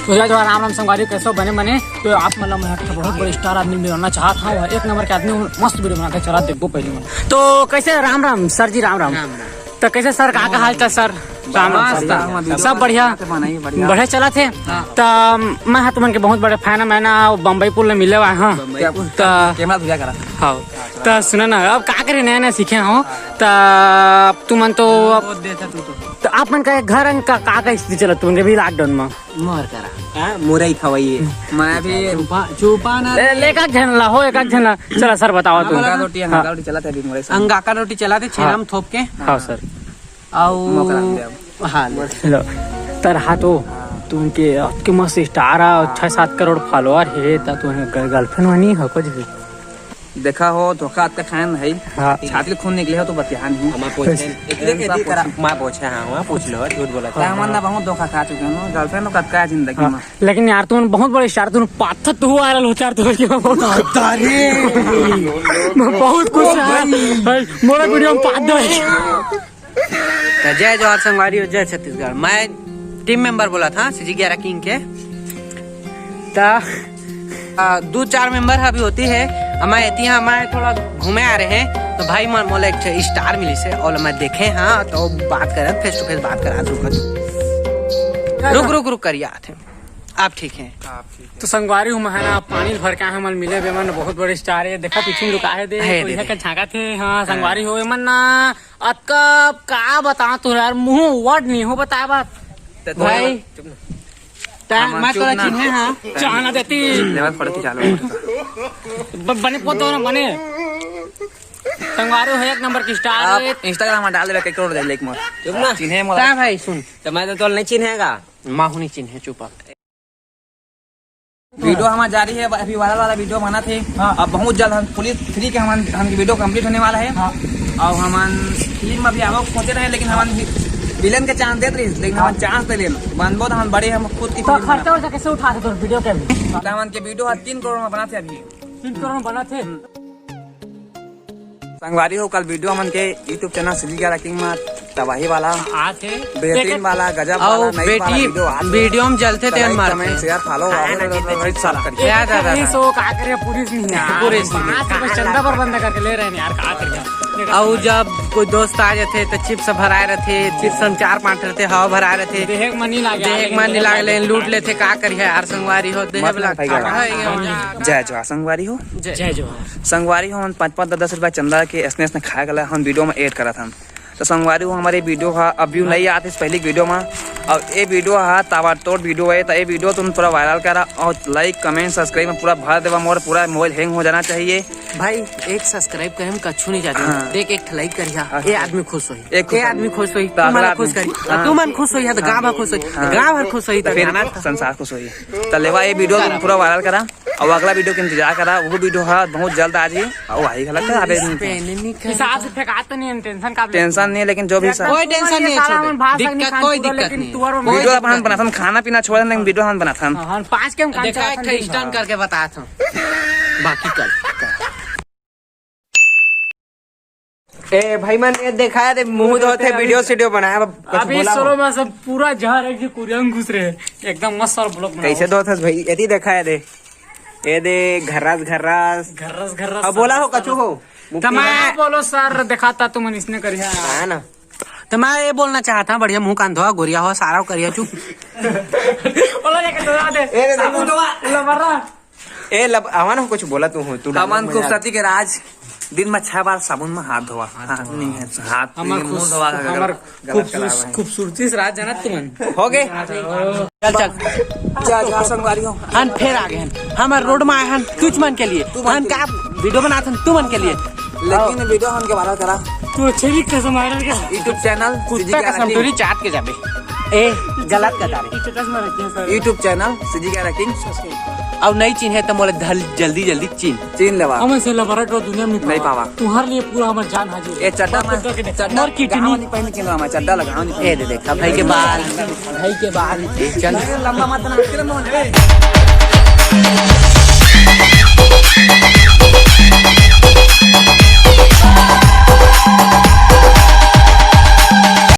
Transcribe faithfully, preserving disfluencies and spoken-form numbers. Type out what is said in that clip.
तो जय जोहार, राम राम संगवारी, कैसे हो? बने बने। तो आप मतलब मैं एक बहुत बड़े स्टार आदमी मिलना चाहत हूँ, एक नंबर के आदमी हूँ, मस्त वीडियो बनाते, चला देखबो पहले मन। तो कैसे, राम राम सर जी, राम राम। राम राम। तो कैसे सर, का का हाल चाल सर? राम राम मस्त। सर। सब बढ़िया। बढ़िया चला थे। हाँ। तो मैं हा तुमन के बहुत बड़े फैन है, मैं ना बम्बई पुल में मिले हुआ हाँ। बम्बई पुल। तो कैमरा धुआ करा। हाँ। तो सुना ना, अब का करे, नया नया सीखे हो। तो तुमन तो अब, तो आप मन का घर का का का स्थिति चलत तुमन के भी लॉकडाउन में? मोर करा। हाँ, मुरई खवाइए। मैं भी चुपा, चुपा ना ले, रे। ले एक आध झन ला हो, एक आध झन ला। चला सर, बताओ हाँ, तुम। बोला ना। रोटी, हाँ। अंगाका रोटी चला थे अभी मुरई से। अंगाका रोटी चला थे, छेना में थोप के। हाँ सर। अउ मोकरा में दे अब। हाँ, ले। लो, तरहा तो तुमके अतके मस्त स्टार आ, छह सात करोड़ फॉलोअर हे, त तुमके गर्लफ्रेंड वनी हो कुछ भी? देखा हो, धोखा अतका खान है। हाँ। छाती ले खून निकले हो तो बतियान ही। हमार पोछे। एक, एक, एक, एक करा। मैं पोछे, हाँ, वहाँ पूछ लो, झूठ बोला था। हमन ना बहुत धोखा खा चुके हैं, गर्लफ्रेंड तो कतका है जिंदगी में। लेकिन यार, तुम बहुत बड़े स्टार, तुम पाथत हो, वायरल हो चार तो। अरे। मैं बहुत खुश है भाई, मोरा वीडियो में पाथ दो। तो जय जोहार संगवारी हो, जय छत्तीसगढ़। मैं टीम मेंबर बोला था सीजी ग्यारह किंग के। तो आ, दो चार मेंबर अभी होती है, हमारे एती हमारे थोड़ा घूमे आ रहे हैं, तो भाई मन मोला एक ठे स्टार मिली से और मैं देखे हाँ, तो बात करे, फेस टू फेस बात करा। रुक, रुक, रुक, रुक करिया थे। आप ठीक हैं? तो संगवारी हो, मैं ना पानी भर के आए, हमन मिले बे मन बहुत बड़े स्टार है। देखा पीछे में रुका है दे, है कोई दे, है दे। का झांका थे। हाँ, संगवारी हो, एमन ना अतका का बता तू यार, मुंह वर्ड नहीं हो बता बात। ते तो भाई, चुप ना। ता हमन मैं चुप तोला ना। चिन्हे हाँ। चाहना देती। लेवल पड़ती चालू। ब-, बने पोतो ना बने। संगवारी हो, एक नंबर की स्टार आप है। Instagram में डाल देबे, कई करोड़ दे लाइक मोर। चुप ना। चिन्हे मोर। ता भाई सुन। तो मैं तो तोल नहीं चिन्हेगा। माहू नहीं चिन्हे, चुप। वीडियो हमारा जारी है, अभी वायरल वाला वीडियो बना थे। हाँ। अब बहुत जल्द हम पुलिस थ्री के हम, हम वीडियो कंप्लीट होने वाला है। हाँ। और हम फिल्म में भी आवक सोचे रहे, लेकिन हम विलेन के चांस देते रहे, लेकिन हम हाँ। चांस दे लेन। बनबो तो हम बड़े, हम खुद की तो फिल्म खर्चा बना। वर्चा कैसे उठा थे तो वीडियो के भी? तो हमन के वीडियो है तीन करोड़ में बना थे अभी। तीन करोड़ में बना थे। संगवारी हो, कल वीडियो हमन के YouTube चैनल सीजी ग्यारह किंग में तबाही वाला, आथे। बेहतरीन वाला, गजब अउ वाला, नई वाला बेटी वीडियो आथे। वीडियो में जलते तेन like, मारते। Comment, share, follow, हाँ, और ना, और, और, और सब करिए। याद आ रहा है। सो का करे, पुलिस नहीं है। पुलिस नहीं। पाँच रुपए चंदा पर बंदा करके ले रहे हैं यार, का करिए? अउ जब कोई दोस्त आ जाते तो चिप्स भराए रहते, चिप्स हम चार पांच रहते, हवा भराए रहते। देहे के मन नहीं लागे। देहे के मन नहीं लागे, लेकिन लूट लेते, का करिए यार संगवारी हो, देहे मत वाला ना भाई खाना गवा। है, ये हो गया। जय जोहार संगवारी हो। जय जोहार। संगवारी हो, हम पाँच पाँच दस दस रुपया चंदा के ऐसने ऐसने खाए गला हम वीडियो में ऐड करत हन। तो संगवारी हो, हमारे वीडियो हा अब view नहीं आते इस पहली वीडियो में, और ये वीडियो हा ताबड़तोड़ वीडियो है। तो ये वीडियो तुम पूरा वायरल करा और like, comment, subscribe में पूरा भर देवा। मोर पूरा मोबाइल हैंग हो जाना चाहिए। भाई, एक सब्सक्राइब करे में कछु नहीं जाते। हाँ। देख, एक ठे लाइक करिया, हाँ। ये आदमी खुश होई। एक खुश ये होई। आदमी खुश होई, तो तू मन अगला खुश आदमी। करी, हाँ। तू मन खुश होई, तो हाँ। गाँव खुश होई, हाँ। गाँव भर खुश होई, तो फिर गाना था। संसार खुश होई। तो लेवा, ये वीडियो तुम पूरा वायरल करा। और अगला वीडियो के इंतजार करा, वो वीडियो हा बहुत जल्द आ जाई। और वही गलत है, अबे हिसाब से फेंका तो नहीं है, टेंशन का टेंशन नहीं है, लेकिन जो भी सा- कोई टेंशन नहीं है, साला छोड़। हमन भात दिक्कत नहीं खान कोई पूरा, दिक्कत लेकिन नहीं है। तुअर में वीडियो अपन बनाथन, खाना पीना छोड़, लेकिन वीडियो हम बनाथन। हाँ, हम पाँच के हम काम देखा, चलाथन एक दिन स्टंट भर। करके बताथन। बाकी कल। ए भाई मन, ये देखा है, मुंह धोते वीडियो सीडियो बनाया, अब कुछ अभी बोला हो? सोलो में सब पूरा जहर है कि कुरिया में घुस रहे हैं। एकदम मस्त और ब्लॉग बनाओ। कैसे धोते भाई? यदि देखा है दे, ये दे घर्रास घर्रास। घर्रास घर्रास अब बोला हो सब कछु हो? मुफ्ती तो मैं में। बोलो सर, दिखाता तुम इसने करिया। हाँ ना। तो मैं ये बोलना चाहता हूँ, बढ़िया मुंह कान धोआ, गोरिया हो, सारा करिया चुप। बोलो लेके धोआ दे। ए, दे, दे। साबुन धोआ, लबरा। ए, लब-, आवा ना, कुछ बोला तू हो, तू हमन डायलॉग में खूबसूरती यार। के राज, दिन में छह बार साबुन में हाथ धोआ। हाथ हाँ, धोआ। नहीं है, हाथ हमर नहीं, मुंह खुश-, धोआ के हमर गलत, गलत खूबसूरत-, चला रहे हैं। खूबसूरती से राज जानत तुमन। हो गए? चल, चल। जा, जा, संगवारी हो। हन फेर आ गए हन। हमर रोड में आए हन, तुझ मन के लिए। तू मन हन के का वीडियो बनात हन, तू मन के लिए। लेकिन वीडियो हमन के वायरल करा। तू अच्छे भी कसम आ रहा है क्या? YouTube चैनल कुत्ता सीजी ग्यारह कसम किंग। टूरी चाट के जाबे। ए, गलत कह रहे। ये चटस में रखिए सर। YouTube चैनल सीजी ग्यारह किंग। सब्सक्राइब कर। अब नहीं चिन्हे तो मोले धल-, जल्दी जल्दी चिन्ह। चिन्ह लेवा। हम ऐसे लबरा को दुनिया में नहीं पावा। पावा। तुम्हारे लिए पूरा हमारा जान हाजिर है। ये चड्डा मत में, पकड़ के देखो। चड्डा मोर किडनी। गाँव वाली पहन के ना, चड्डा लगा, गाँव वाली ए दे देख, भाई के बाल। भाई के बाल, चल। लंबा मत बना, लंबा मत बना।